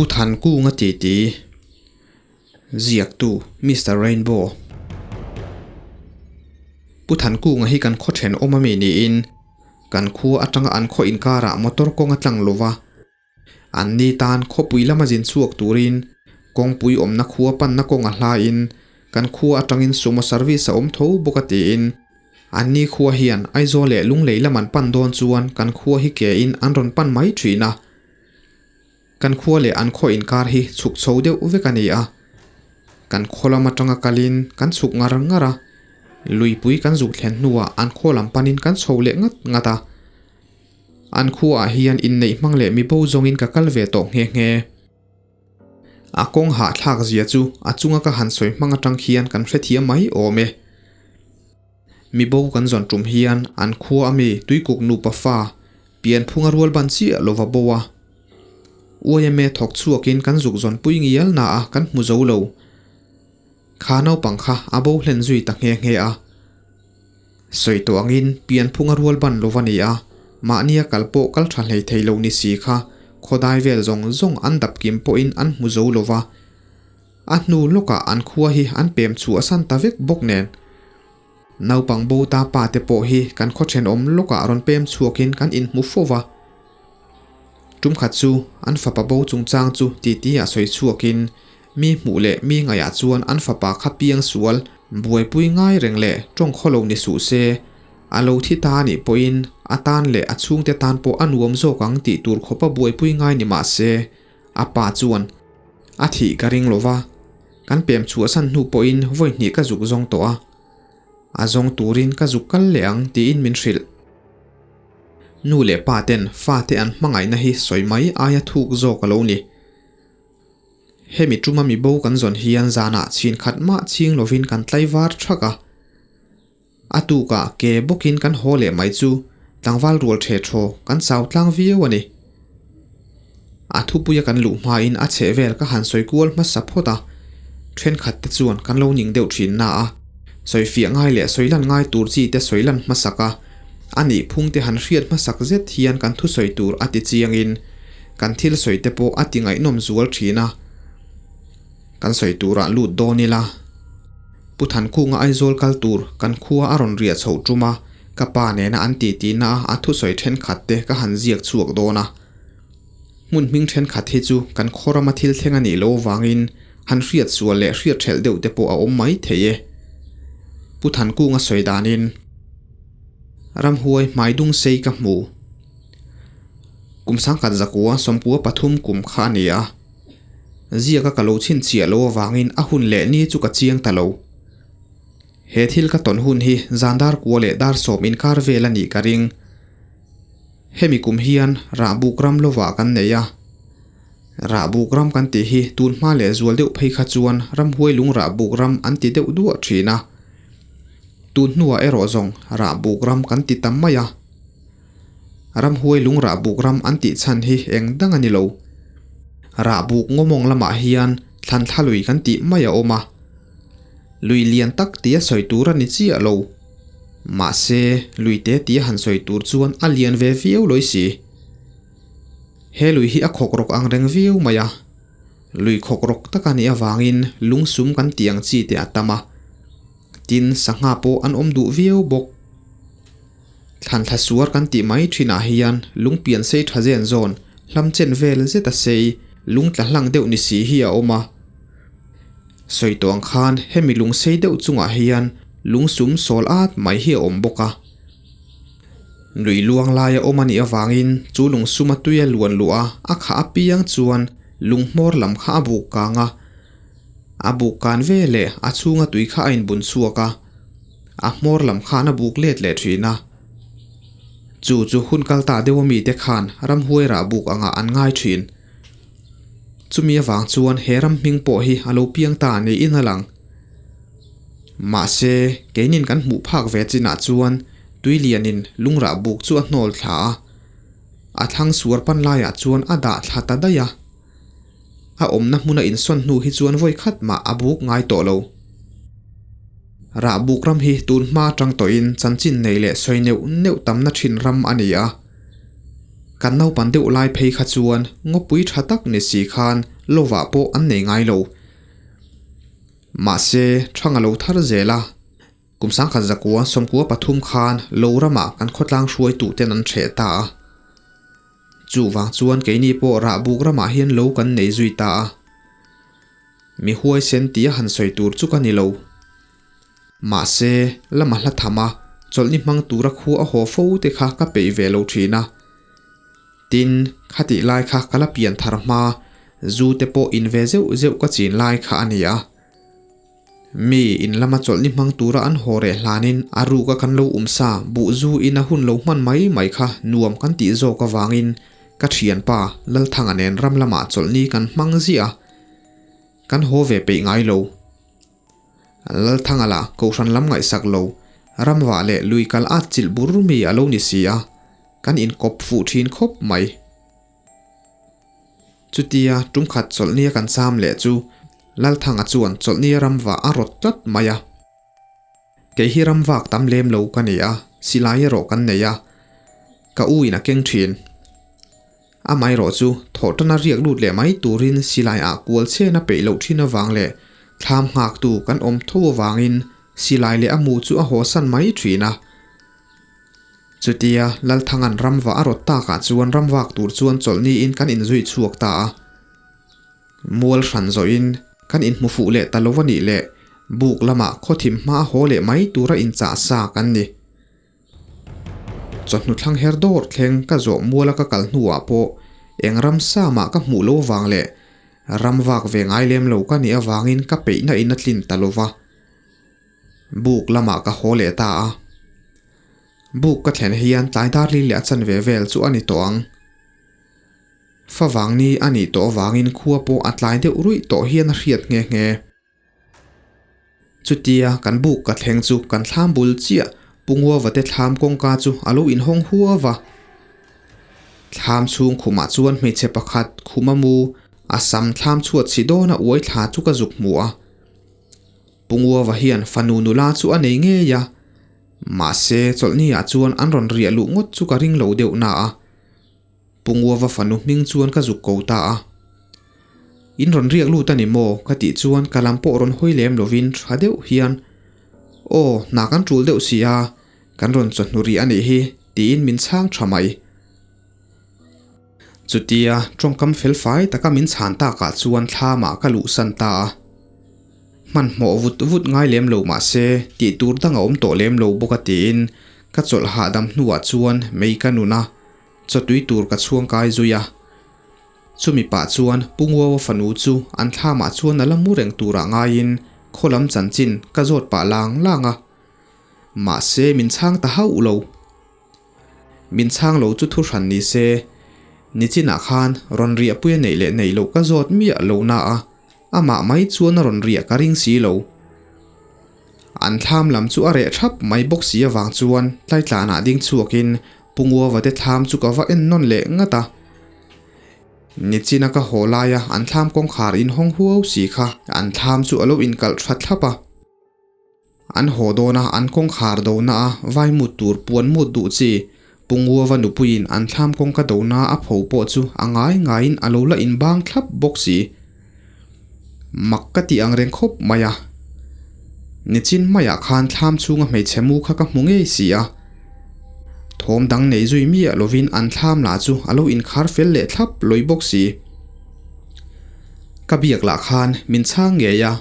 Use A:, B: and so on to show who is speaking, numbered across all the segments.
A: Pu Thankunga titi Ziaktu Mister Rainbow Pu Thankunga hi kan khaw thenawm ami niin kan khua atanga an khaw inkarah motor kawng a tlang lova. An ni tan khawpui lama zin chhuak turin kawngpui awmna khua panna kawng a hlaiin kan khua atangin sumo service a awm tho bawk a tiin an ni khua hian Aizawl leh Lunglei lam an pan dawn chuan kan khua hi ke in an rawn pan mai thin a. Kan khua leh an khaw inkar hi chhuk chho deuh vek a ni a. Kan khaw lam atanga kalin kan chhuk ngar ngar a, luipui kan zuk thlen hnuah an khaw lam panin kan chho leh ngat ngat a. An khuaah hian inneih hmang leh mibo zawngin ka kal ve tawh nghe nghe. A kawng hahthlak zia chu a chunga ka han sawi hmang atang khian kan hrethiam mai awm e. Mibo kan zawn tum hian an khua ami tuikuk nupa fa pianphunga rual ban chiah lova bo a. Uaime thawk chhuakin kan zuk zawn pui ngial na a kan hmu zo lo. Kha naupang kha a bo hlen zui ta nghe nghe a. Sawi tawh angin pianphunga rual ban lova ni a, mahnia kal pawh kal tha hlei thei lo ni si kha khawdai vel zawng zawng an dap kim pawhin an hmu zo lova. A hnu lawkah an khua hi an pem chhuah san ta vek bawk nen. Naupang bo ta pa te pawh hi kan khaw thenawm lawkah rawn pem chhuakin kan inhmu fo va. Tum khat chu an fapa bo chungchang chu titi ah sawi chhuakin Mi hmuh leh mi ngaihah chuan an fapa kha piang sual, buaipui ngai reng leh tawng khaw lo ni suh se, a lo thi ta anih pawhin a tan leh a chhungte tan pawh a nuam zawk ang tih tur khawpa buaipui ngai ni mah se, a pa chuan a thih ka ring lo va, kan pem chhuahsan hnu pawhin vawi hnih ka zuk zawng tawh a, a zawng turin ka zuk kal leh ang tiin min hrilh. Nu leh pa ten fate an hmangaihna hi sawi mai aia thuk zawk a lo ni. Hemi tuma mi bo kan zawn hian zanah chhin khat mah chhing lovin kan tlaivar thak a. A tukah ke bawkin kan haw leh mai chu tlangval rual the thaw kan chau tlang viau a ni. A thupuia kan luh hmain a chheh vel ka han sawi kual hmasa phawt a, thenkhat te chuan kan lo ning deuh thin na a, sawi fiah ngai leh sawi lan ngai tur chi te sawi lan hmasak a, a nih phung te han hriat hmasak zet hian kan thusawi tur a ti chiangin Kan thil sawi te pawh a ti ngaihnawm zual thin a, kan sawi turah lut dawn ila. Pu Thankunga Aizawl kal tur kan khua a rawn riah chhoh tum a, ka pa nena an titi na a thusawi thenkhat te ka han ziak chhuak dawn a. Hmun hming thenkhat hi chu kan khaw rama thil thleng a nih loh avangin han hriat sual leh hriat thelh deuh te pawh a awm mai thei e. Pu Thankunga sawi danin ramhuai hmai dung sei ka hmu. Kum sangkhat zakua sawmpua pathum kum kha a ni a, ziaka ka lo chhinchhiah lo avangin a hun leh ni chu ka chiang ta lo. He thil ka tawn hun hi zan dar kua leh dar sawm inkar vel a nih ka ring. Hemi kum hian rahbuk ram lovah kan nei a. Rahbuk ram kan tih hi tun hma leh zual deuh phei kha chuan ramhuai lung rahbuk ram an ti deuh duah thin a. Tun hnuah erawh zawng rahbuk ram kan ti tam mai a. Ramhuai lung rahbuk ram an tih chhan hi eng dang a ni lo. Rahbuk ngawmawng lamah hian thlan thla lui kan tih mai a awm a. Lui lian tak tia sawi tur a ni chiah lo. Mahse, lui te tia han sawi tur chuan a lian ve viau lawi si. He lui hi a khawk rawk ang reng viau mai a. Lui khawk rawk tak a nih avangin lung sum kan tih ang chi te a tam a. Tin, sangha pawh an awm duh viau bawk. Thlan thla suar kan tih mai thinah hian lung pian sei tha zen zawn, hlam chen vel zet a sei, lung tla hlang deuh ni si hi a awm a. Sawi tawh ang khan hemi lung sei deuh chungah hian lung sum sawl at mai hi a awm bawk a. Lui luang laia awm a nih avangin chu lung suma tui a luan luh a, a khah apiang chuan lung hmawr lam kha a buk kang a. A buk kan ve leh a chhunga tui kha a inbun chhuak a. A hmawr lam khan a buk let leh thin a. Chu chu hun kal ta deuh ami te khan ramhuai rah buk angah an ngai thin. Chumi avang chuan he ram hming pawh hi a lo piang ta niin a lang. Mahse, keinin kan hmuh phak ve chinah chuan tuilianin lungrah buk chu a hnawl thla a. A thlang suar pan laiah chuan a dah thla ta daih a. A awmna hmuna insawn hnu hi chuan vawi khat mah a buk ngai tawh lo. Rah buk ram hi tun hma atang tawhin chanchin nei leh sawi neuh neuh tamna thin ram a ni a. Kan naupan deuh lai phei kha chuan ngawpui tha tak ni si khan lovah pawh an nei ngai lo. Mahse, thang a lo thar zel a, kum 1993 khan lo ramah kan khawtlang hruaituten an hreh ta a. Chuvang chuan keini pawh rahbuk ramah hian lo kan nei zui ta a. Mi huaisen tia han sawi tur chu ka ni lo. Mahse, lama hla tham a, chawlhni hmang tura khua a haw fo te kha ka peih ve lo thin a. Tin, khatih lai kha ka la pian thar hma, zu te pawh in ve zeuh zeuh ka chin lai kha a ni a. Mi in lama chawlhni hmang tura an haw reh hlanin a ruka kan lo um sa buh zu in a hun lo hman mai mai kha nuam kan tih zawk avangin ka thianpa Lalthanga nen ram lamah chawlhni kan hmang ziah a, kan haw ve peih ngai lo. Lalthanga lah kohhran lam ngaihsak lo, ramvah leh lui kal at chilh bur mi a lo ni si a, kan inkawp fuh thin khawp mai. Chutia tumkhat chawlhnia kan cham leh chu Lalthanga chuan chawlhnia ramvah a rawt tlat mai a. Kei hi ramvak tam lem lo ka ni a, silai erawh kan nei a, ka u in a keng thin. Amaherawh chu thawhtana riak lut leh mai turin silai ah kual chen a peih loh thin avang leh thlam nghaktu kan awm tho avangin silai leh a mu chu a hawsan mai thin a. Chutia Lalthanga'n ramva a rawt takah chuan ramvak tur chuan chawlhniin kan inzui chhuak ta a. Mual hran zawhin kan inhmu fuh leh ta lo a nih leh buk lamah khawthim hma a haw leh mai tura inchah sa kan ni. Chawhnu thlang her dawr thleng ka zawh muala ka kal hnuah pawh eng ramsa mah ka hmuh lo vang leh ram vak ve ngai lem lo ka nih avangin ka peihna in a tlin ta lo va. Buk lamah ka haw leh ta a. Buk ka thlen hian tlai dar li leh a chanve vel chu a ni tawh ang. Favang ni a nih tawh avangin khua pawh a tlai deuh ruih tawh hian a hriat nghe nghe. Chutia kan buk ka thleng chu kan thlam bul chiah Punguava te thlam kawngka chu a lo inhawng huau a. Thlam chhung khumah chuan hmeichhe pakhat khuma mu a sam thlam chhuat si dawna uai thla chu ka zuk hmu a. Punguava hian fanu nula chu a nei ngei a, mahse chawlhniah chuan an rawn riah luh ngawt chu ka ring lo deuh na a. Punguava fanu hming chuan ka zuk ko ta a. In rawn riak lut a ni maw? ka tih chuan ka lam pawh rawn hawi lem lovin tha deuh hian, Aw, hna kan tul deuh si a, kan rawn chawhnu rih a nih hi, tiin min chhang tha mai. Chutia tawngkam felfai taka min chhan takah chuan thlamah ka luhsan ta a. Hmanhmawh vut vut ngai lem lo mah se, tih tur dang a awm tawh lem lo bawk a tiin ka chawlh hahdam hnuah chuan mei ka nun a, chawtui tur ka chhuang kai zui a. Chumi pah chuan Pu Nguaua fanu chu an thlamah chuan a la mu reng turah ngaiin khaw lam chanchin ka zawt pah lang lang a. Mahse min chhang ta hauh lo. Min chhang lo chu thu hran ni se, nichinah khan rawn riahpui a neih leh neih loh ka zawt miah lo na a, amah mai chuan a rawn riah ka ring si lo. An thlam lam chu a reh thap mai bawk si avang chuan tlaitlanah ding chhuakin Pu Nguava te thlam chu ka va en nawn leh ngat a. Nichina ka haw laia an thlam kawngkhar inhawng huau si kha an thlam chu a lo inkalh tha thlap a. An haw dawn a, an kawngkhar dona a vai mut tur puan mut duh chi Pu Nguava nupuiin an thlam kawngka dona a pho pawh chu a ngai ngaiin a lo la inbang thlap bawk si. Mak ka tih ang reng khawp mai a. Nichin maiah khan thlam chhunga hmeichhe mu kha ka hmu ngei si a. Thawm dang nei zui miah lovin an thlam lah chu a lo inkhar fel leh thlap lawih bawk si. Ka biak lah khan min chhang ngei a.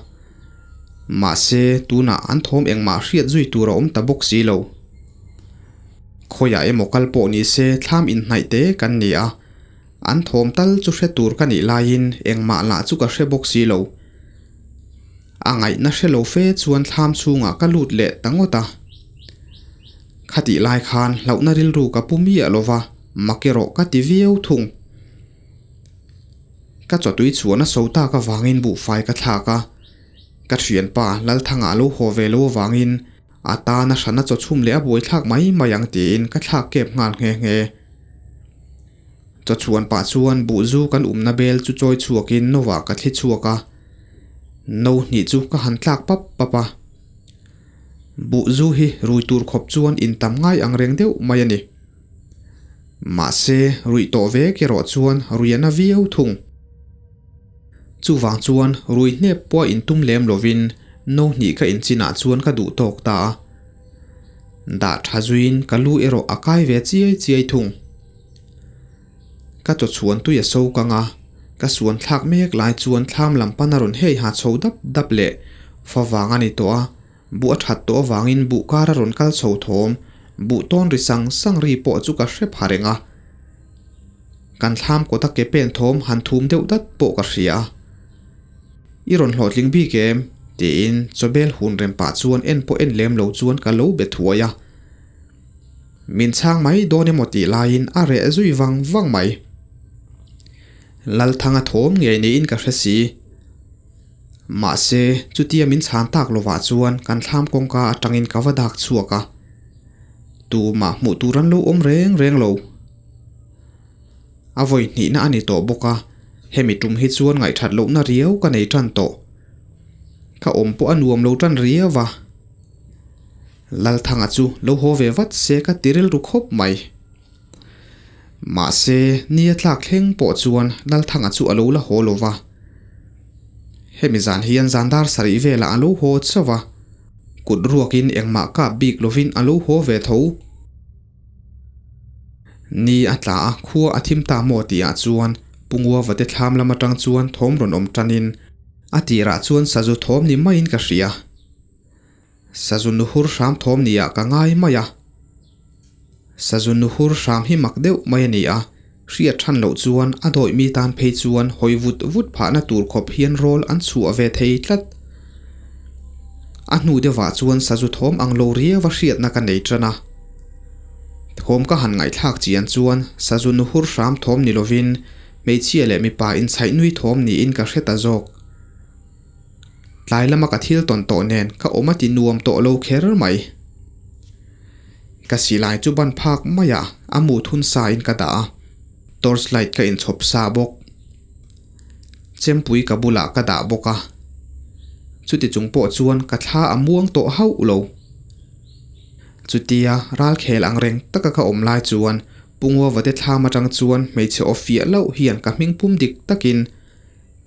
A: Mahse, tunah an thawm engmah hriat zui tur a awm ta bawk si lo. Khawiah emaw kal pawh ni se thlam inhnaih te kan ni a, an thawm tal chu hre tur ka nih laiin engmah lah chu ka hre bawk si lo. A ngaihna hre lo fe chuan thlam chhungah ka lut leh ta ngawt a. Khatih lai khan hlauhna rilru ka pu miah lo va, mak erawh ka ti viau thung. Ka chawtui chhuahna so tak avangin buhfai ka thlak a, ka thianpa Lalthanga lo haw ve lo avangin a tana hrana chaw chhum leh a buaithlak mai mai ang tiin ka thlak kep nghal nghe nghe. Chaw chhuan pah chuan buhzu kan umna bel chu chawi chhuakin novah ka thli chhuak a, no hnih chu ka han tlak pap pap a. Buhzu hi rui tur khawp chuan intam ngai ang reng deuh mai a ni. Mahse, ruih tawh vek erawh chuan rui a na viau thung. Chuvang chuan rui hnep pawh a intum lem lovin no hnih ka inchinah chuan ka duh tawk ta a. Dah tha zuiin ka lu erawh a kai ve chiai chiai thung. Ka chaw chhuan tui a so kang a, ka suan thlak mek lai chuan thlam lam pan a rawn hei ha chho dap dap leh fa vang a ni tawh a, buh a that tawh avangin buh kar a rawn kal chho thawm, buh tawn ri sang sang ri pawh chu ka hre pha reng a. Kan thlam kawta ke pen thawm han thum deuh dat pawh ka hria a. I rawn hlawhtling bik em? tiin chawbel hun rem pah chuan en pawh en lem lo chuan ka lo be thuai a. Min chhang mai dawn emaw tih laiin a reh zui vang vang mai. Lalthanga thawm ngei niin ka hre si. Mahse, chutia min chhan tak lovah chuan kan thlam kawngka atangin ka va dak chhuak a. Tumah hmuh tur an lo awm reng reng lo. A vawi hnihna a ni tawh bawk a, hemi tum hi chuan ngaihthat lohna riau ka nei tan tawh. Ka awm pawh a nuam lo tan riau va. Lalthanga chu lo haw ve vat se ka ti rilru khawp mai. Mahse, ni a tlak thleng pawh chuan Lalthanga chu a lo la haw lo va. Hemi zan hian zan dar sarih velah a lo haw chauh a, kut ruakin engmah kap bik lovin a lo haw ve tho. Ni a tla a, khua a thim ta maw tihah chuan Pungua vate thlam lam atang chuan thawm rawn awm tanin a tirah chuan sazu thawm ni maiin ka hria. Sazu nuhur hram thawm niah ka ngai mai a. Sazu nuhur hram hi mak deuh mai a ni a, hriat than loh chuan a dawih mi tan phei chuan hawi vut vut phahna tur khawp hian rawl an chhuah ve thei tlat. A hnu deuhah chuan sazu thawm ang lo riau a hriatna ka nei tan a. Thawm ka han ngaihthlak chian chuan sazu nuhur hram thawm ni lovin hmeichhia leh mipa inchhaih nui thawm niin ka hre ta zawk. Tlai lama ka thil tawn tawh nen ka awm a ti nuam tawh lo kher mai. Ka silai chu ban phak mai a, a mu thun sa in ka dah a, torch light ka inchhawp sa bawk. Chempui ka bulah ka dah bawk a, chuti chung pawh chuan ka thla a muang tawh hauh lo. Chutia ralkhel ang reng taka ka awm lai chuan Pungua vate thlam atang chuan hmeichhe aw fiah loh hian ka hming pum dik takin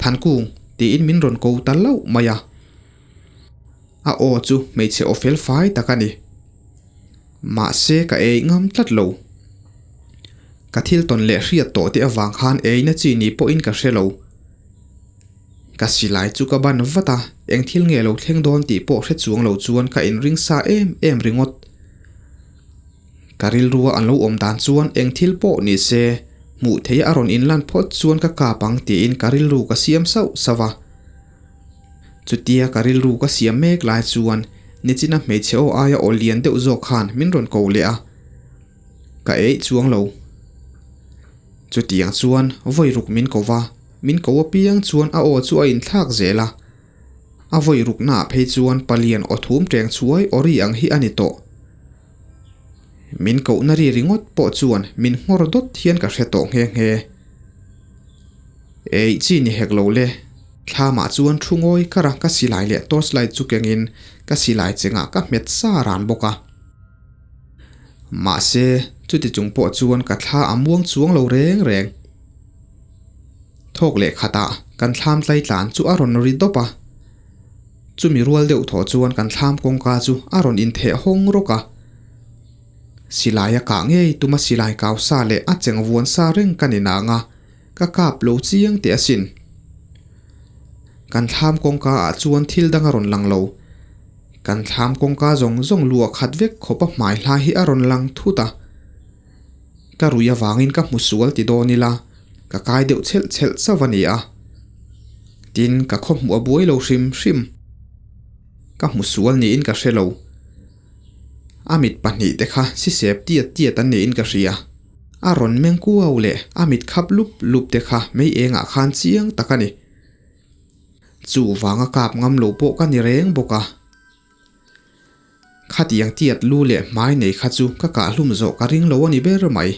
A: Thankung, tiin min rawn ko ta lauh mai a. A aw chu hmeichhe aw fel fai tak a ni. Mahse ka ei ngam tlat lo. Ka thil tawn leh hriat tawh te avang khan eina chi ni pawhin ka hre lo. Ka silai chu ka ban vat a, eng thil nge lo thleng dawn tih pawh hre chuang lo chuan ka inring sa em em ringawt. Ka rilrua an lo awm dan chuan eng thil pawh ni se, hmuh theih a rawn inlan phawt chuan ka kap ang tiin ka rilru ka siam sauh sauh a. Chutia ka rilru ka siam mek lai chuan nichina hmeichhe aw aia aw lian deuh zawk khan min rawn ko leh a, ka eih chuang lo. Chutiang chuan vawi ruk min ko va, min ko apiang chuan a aw chu a inthlak zel a. A vawi ruknaah phei chuan palian aw thum teng chhuai aw ri ang hi a ni tawh. Min kohna ri ringawt pawh chuan min nghawr dawt hian ka hre tawh nghe nghe. Eih chi ni hek lo le, thlamah chuan thu ngawi kar a ka silai leh torchlight chu kengin ka silai chengah ka hmet sa ran bawk a. Mahse, chuti chung pawh chuan ka thla a muang chuang lo reng reng. Thawk leh khatah kan thlam tlai tlan chu a rawn ri dawp a. Chumi rual deuh thawh chuan kan thlam kawngka chu a rawn intheh hawng rawk a. Silai a kah ngei tuma silai kau sa leh a cheng vuan sa reng ka ni nang a, ka kap lo chiang teh asin. Kan thlam kawngka ah chuan thil dang a rawn lang lo. Kan thlam kawngka zawng zawng luah khat vek khawp a hmai hla hi a rawn lang thut a. Ka rui avangin ka hmu sual ti dawn ila, ka kai deuh chhelh chhelh chauh a ni a. Tin, ka khaw hmuh a buai lo hrim hrim. Ka hmu sual niin ka hre lo. A mit pahnihte kha sisep tiat tiat an niin ka hria. A rawn meng kuau leh a mit khap lup lup te kha mei engah khan chiang tak a ni. Chuvanga kap ngam lo pawh ka ni reng bawk a. Khatiang tiat lu leh hmai nei kha chu ka kah hlum zawh ka ring lo a ni ber mai.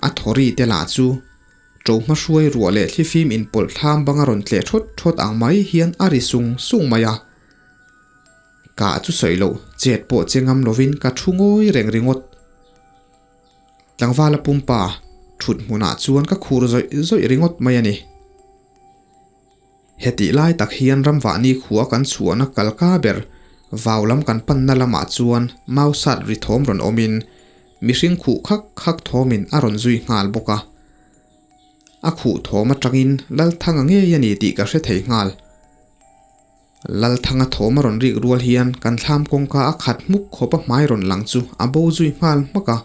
A: A thawri te lah chu ṭo hma hruai ruah leh thlifim inpawlh thlam banga rawn tleh ṭhawt ṭhawt ang mai hian a ri sung sung mai a. Kah chu sawi loh, chet pawh che ngam lovin ka ṭhu ngawi reng ringawt. Tlangvala pumpa thut hmunah chuan ka khur zawih zawih ringawt mai a ni. Hetih lai tak hian ramvahni khua kan chhuahna kalka ber vau lam kan panna lamah chuan mau sat ri thawm rawn awmin mihring khuh khak khak thawmin a rawn zui nghal bawk a. A khuh thawm atangin Lalthanga ngei a ni tih ka hre thei nghal. Lalthanga thawm a rawn rik rual hian kan thlam kawngka a khat hmuk khawp a hmai rawn lang chu a bo zui nghal hmak a,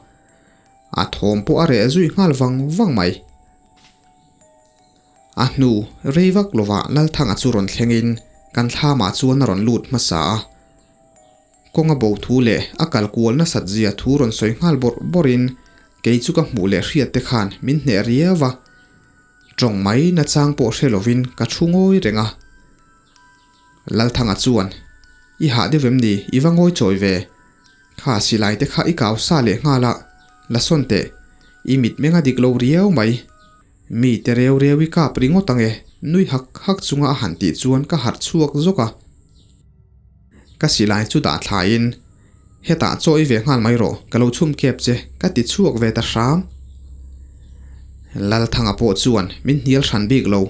A: a thawm pawh a reh zui nghal vang vang mai. A hnu rei vak lovah Lalthanga chu rawn thlengin kan thlamah chuan a rawn lut hmasa a. Kawnga bo thu leh a kal kual nasat zia thu rawn sawi nghal bawrh bawrhin kei chu ka hmuh leh hriat te khan min hneh riau a. Tawng mai nachang pawh hre lovin ka thu ngawi reng a. Lalthanga chuan, I hah deuh em ni, i va ngawi chawi ve. Kha silai te kha i kau sa leh nghal a, la sawn teh. I mitmeng a dik lo riau mai. Mi te reu reu i kap ringawt ang e, nui hak hak chunga a han tih chuan ka harh chhuak zawk a. Ka silai chu dah thlaiin, Hetah chaw i ve nghal mai rawh, ka lo chhum kep che, ka ti chhuak ve ta hram. Lalthanga pawh chuan min hnial hran bik lo.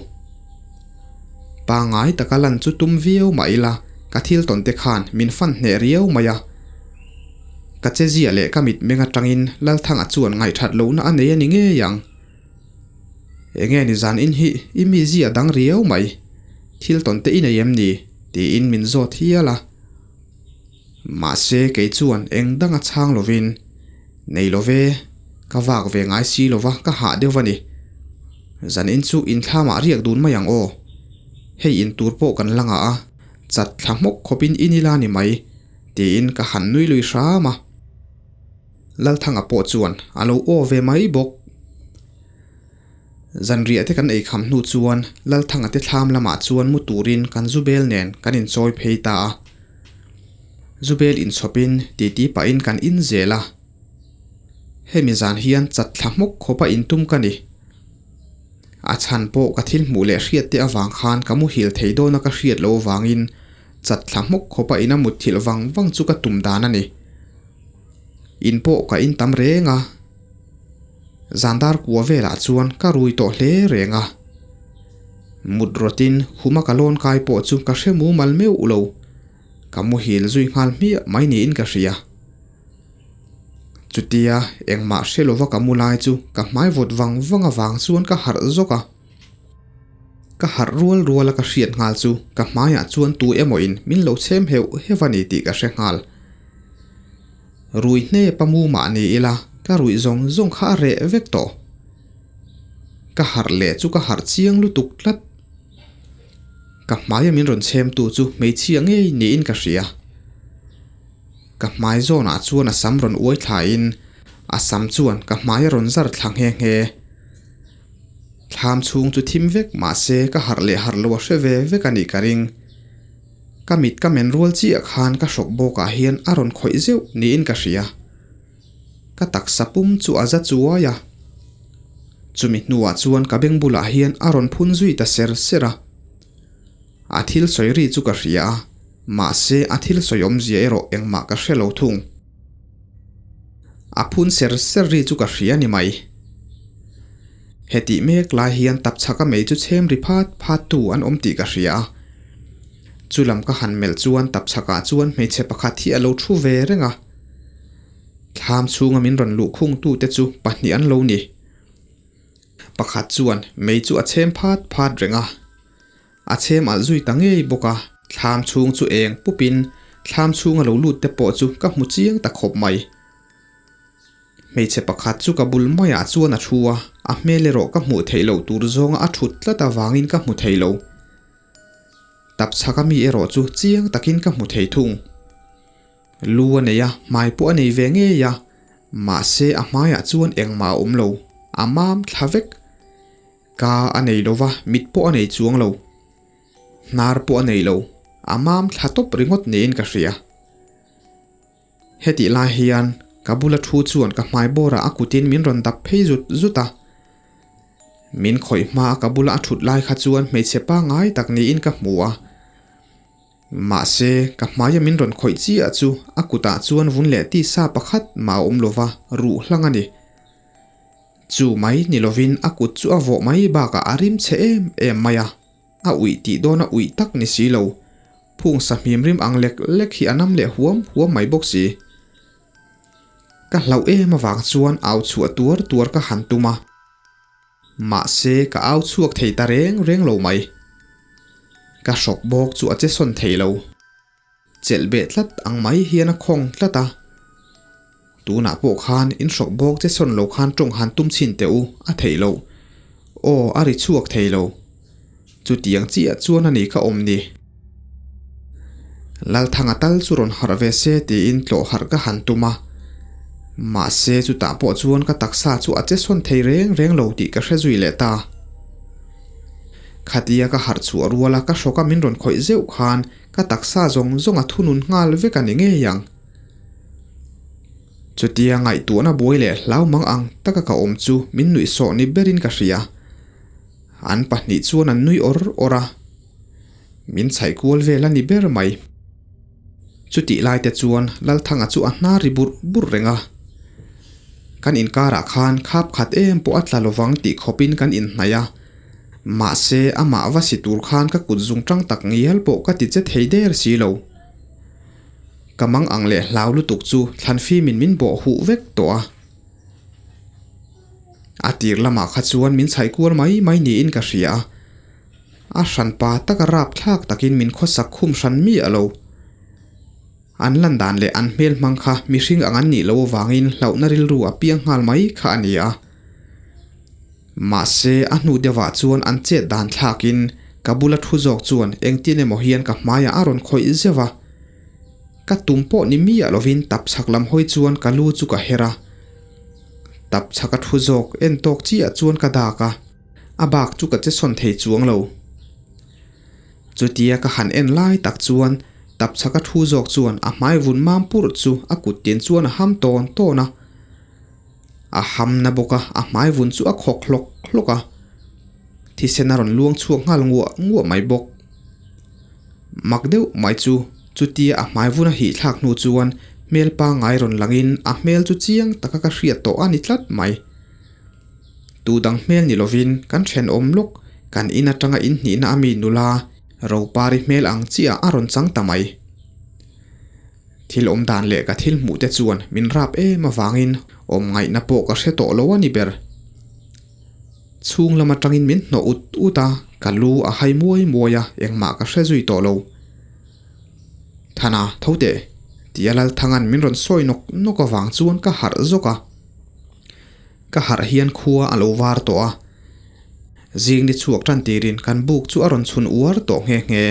A: Pangngai taka lan chu tum viau mah ila, ka thil tawn te khan min fan hneh riau mai a. Ka che zia leh ka mitmeng atangin Lalthanga chuan ngaihthat lohna a nei a ni ngei ang. Enge ni zan in hi i mi zia dang riau mai, thil tawn te i nei em ni? tiin min zawt hial a. Mahse kei chuan eng danga chhang lovin, Nei lo ve, ka vak ve ngai si lova ka hah deuh a ni. Zan in chu inthlamah riak dun mai ang aw. Hei in tur pawh kan la ngah a, chat thla hmawk khawpin in ila ni mai, tiin ka han nui lui hram a. Lalthanga pawh chuan a lo aw ve mai bawk. Zanriah te kan ei kham hnu chuan Lalthanga te thlam lamah chuan mu turin kan Zubel nen kan inchawi phei ta a. Zubel inchhawpin titi pahin kan in zel a. Hemi zan hian chat thla hmawk khawpa intum ka ni. A chhan pawh ka thil hmuh leh hriat te avang khan ka muhil thei dawna ka hriat loh avangin chat thla hmawk khawpa ina mutthilh vang vang chu ka tum dan a ni. In pawh ka in tam reng a, zandar kua velah chuan ka rui tawh hle reng a. Mut rawtin khuma ka lawn kai pawh chu ka hre mumal meuh lo, ka muhil zui nghal hmiah mai niin ka hria. Chutia engmah hre lova ka mu lai chu ka hmai vawt vang vang avang chuan ka harh zawk a. Ka harh rual rual a ka hriat nghal chu ka hmaiah chuan tu emaw in min lo chhem heuh heuh a ni tih ka hre nghal. Rui hnep a mu mah ni ila ka ruih zawng zawng kha a reh vek tawh. Ka harh leh chu ka harh chiang lutuk tlat. Ka hmaia min rawn chhem tu chu hmeichhia ngei niin ka hria. Ka hmai zawnah chuan a sam rawn uai thlain a sam chuan ka hmai a rawn zar thla nghe nghe. Thlam chhung chu thim vek mahse ka harh leh harh lo a hre ve vek a nih ka ring. Ka mit ka men rual chiah khan ka hrawk bawkah hian a rawn khawih zeuh niin ka hria. Ka taksa pum chu a za chuai a. Chumi hnuah chuan ka beng bulah hian a rawn phun zui ta ser ser a. A thil sawi ri chu ka hria a, mahse a thil sawi awmzia erawh engmah ka hre lo thung. A phun ser ser ri chu ka hria ni mai. Hetih mek lai hian tapchhaka mei chu chhem ri phat phat tu an awm tih ka hria a. Chu lam ka han melh chuan tapchhakah chuan hmeichhe pakhat hi a lo thu ve reng a. Thlam chhunga min rawn luh khung tute chu pahnih an lo ni. Pakhat chuan mei chu a chhem phat phat reng a. A chhem alh zui ta ngei bawk a, thlam chhung chu eng pupin thlam chhunga lo lut te pawh chu ka hmu chiang ta khawp mai. Hmeichhe pakhat chu ka bul maiah chuan a thu a, a hmel erawh ka hmuh theih loh tur zawnga a thut tlat avangin ka hmu thei lo. Tapchhaka mi erawh chu chiang takin ka hmu thei thung. Lu a nei a, hmai pawh a nei ve ngei a, mahse a hmaiah chuan engmah a awm lo, a mam thla vek. Ka a nei lo va, mit pawh a nei chuang lo. Hnar pawh a nei lo, a mam thla tawp ringawt niin ka hria. Hetih lai hian ka bula thu chuan ka hmai bawrah a kutin min rawn dap phei zut zut a. Min khawih hmaa ka bula a thut lai kha chuan hmeichhe pangngai tak niin ka hmu a. Mahse, ka hmaia min rawn khawih chiah chu a kutah chuan vun leh tisa pakhat mah a awm lo va, ruh hlang a ni. Chu mai ni lovin a kut chu a vawh mai bakah a rim chhe em em mai a, a uih tih dawn a uih tak ni si lo. Phung sahmim rim ang lek lek hi a nam leh huam huam mai bawk si. Ka hlauh em avang chuan au chhuah tuar tuar ka han tum a. Mahse ka au chhuak thei ta reng reng lo mai. Ka hrawk bawk chu a che sawn thei lo. Chelh beh tlat ang mai hian a khawng tlat a. Tunah pawh khan in hrawk bawk che sawn lo khan tawng han tum chhin teh u, a theih loh. Aw, a ri chhuak thei lo. Chutiang chiah chuan a ni kha awm ni. Lalthanga tal chu rawn harh ve se tiin tlawh harh ka han tum a. Mahse chutah pawh chuan ka taksa chu a che sawn thei reng reng lo tih ka hre zui leh ta. Khatia ka harh chhuah ruala ka hrawka min rawn khawih zeuh khan ka taksa zawng zawng a thunun nghal vek a ni ngei ang. Chutia ngaihtuahna buai leh hlau mang ang taka ka awm chu min nuih sawh ni berin ka hria. An pahnih chuan an nui awr awr a. Min chhaih kual vel a ni ber mai. Chutih lai te chuan Lalthanga chu a hna ri burh burh reng a. Kan inkarah khan khap khat em pawh a tla lovang tih khawpin kan inhnaih a. Mahse amah va si tur khan ka kut zung tang tak ngial pawh ka ti che thei der si lo. Ka mang ang leh hlau lutuk chu thlanfimin min bawh huh vek tawh a. A tir lamah kha chuan min chhaih kual mai mai niin ka hria a. A hranpa taka rapthlak takin min khawsak khum hran miah lo. An lan dan leh an hmel hmang kha mihring ang an nih loh avangin hlauhna rilru a piang nghal mai kha a ni a. Mahse, a hnu deuhah chuan an chet dan thlakin ka bula thu zawk chuan engtin emaw hian ka hmaiah a rawn khawih zeuh a. Ka tum pawh ni miah lovin tapchhak lam hawi chuan ka lu chu ka her a. Tapchhak a thu zawk en tawk chiah chuan ka dak a. A bak chu ka che sawn thei chuang lo. Chutia ka han en lai tak chuan tapchhaka thu zawk chuan a hmai vun mam purh chu a kut tin chuan a ham tawn tawn a. A ham na bawk a, a hmai vun chu a khawk hlawk hlawk a. Thisen a rawn luang chhuak nghal nguah nguah mai bawk. Mak deuh mai chu chutia a hmai vun a hih thlak hnu chuan hmel pangngai rawn langin a hmel chu chiang taka ka hriat tawh a ni tlat mai. Tu dang hmel ni lovin kan thenawm lawk kan in atanga in hnihna a mi nula Ropari hmel ang chiah a rawn chang ta mai. Thil awm dan leh ka thil hmuh te chuan min rap em avangin awm ngaihna pawh ka hre tawh lo a ni ber. Chhung lam atangin min hnawh ut ut a, ka lu a hai muai muai a, engmah ka hre zui tawh lo. Thana, tho teh, tia Lalthanga'n min rawn sawi nawk nawk avang chuan ka harh zawk a. Ka harh hian khua a lo var tawh a, zing ni chhuak tan tirin kan buk chu a rawn chhun uar tawh nghe nghe.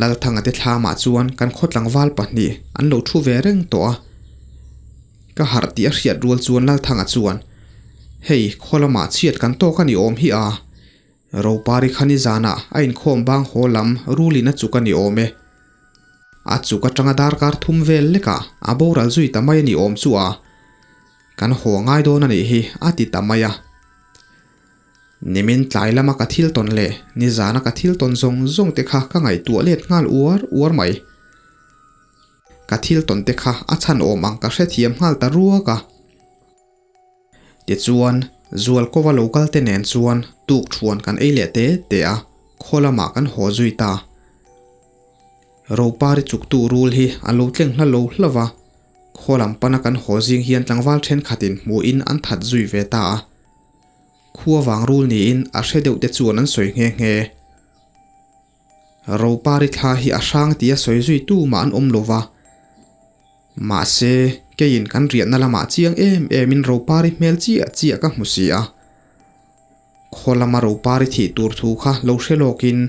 A: Lalthanga te thlamah chuan kan khaw tlangval pahnih an lo thu ve reng tawh a. Ka harh tih a hriat rual chuan Lalthanga chuan, Hei, khaw lamah chhiat kan tawk a ni awm hi a, Ropari kha nizanah a inkhawm bang haw lam rulin a chuk a ni awm e. A chuk atanga darkar thum vel lekah a boral zui ta mai a ni awm chu a, kan haw ngai dawn a nih hi a ti ta mai a. Nimin tlai lama ka thil tawn leh nizana ka thil tawn zawng zawng te kha ka ngaihtuah let nghal uar uar mai. Ka thil tawn te kha a chhan awm ang ka hrethiam nghal ta ruak a. Tichuan, Zualkova lo kal te nen chuan tuk thuan kan ei leh te te a, khaw lamah kan haw zui ta. Ropari chuktu rul hi a lo tleng hla lo hlauh va, khaw lam pana kan haw zing hian tlangval thenkhatin hmuhin an that zui ve ta a. Khua vang rul niin a hre deuh te chuan an sawi nghe nghe. Ropari thla hi a hrang tia sawi zui tu mah an awm lo va. Mahse, keiin kan riahna lamah chiang em emin Ropari hmel chiah chiah ka hmu si a. Khaw lama Ropari thih tur thu kha lo hre lawkin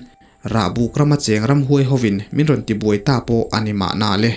A: Rahbuk rama cheng ramhuai hovin min rawn tibuai ta pawh a ni mahna le.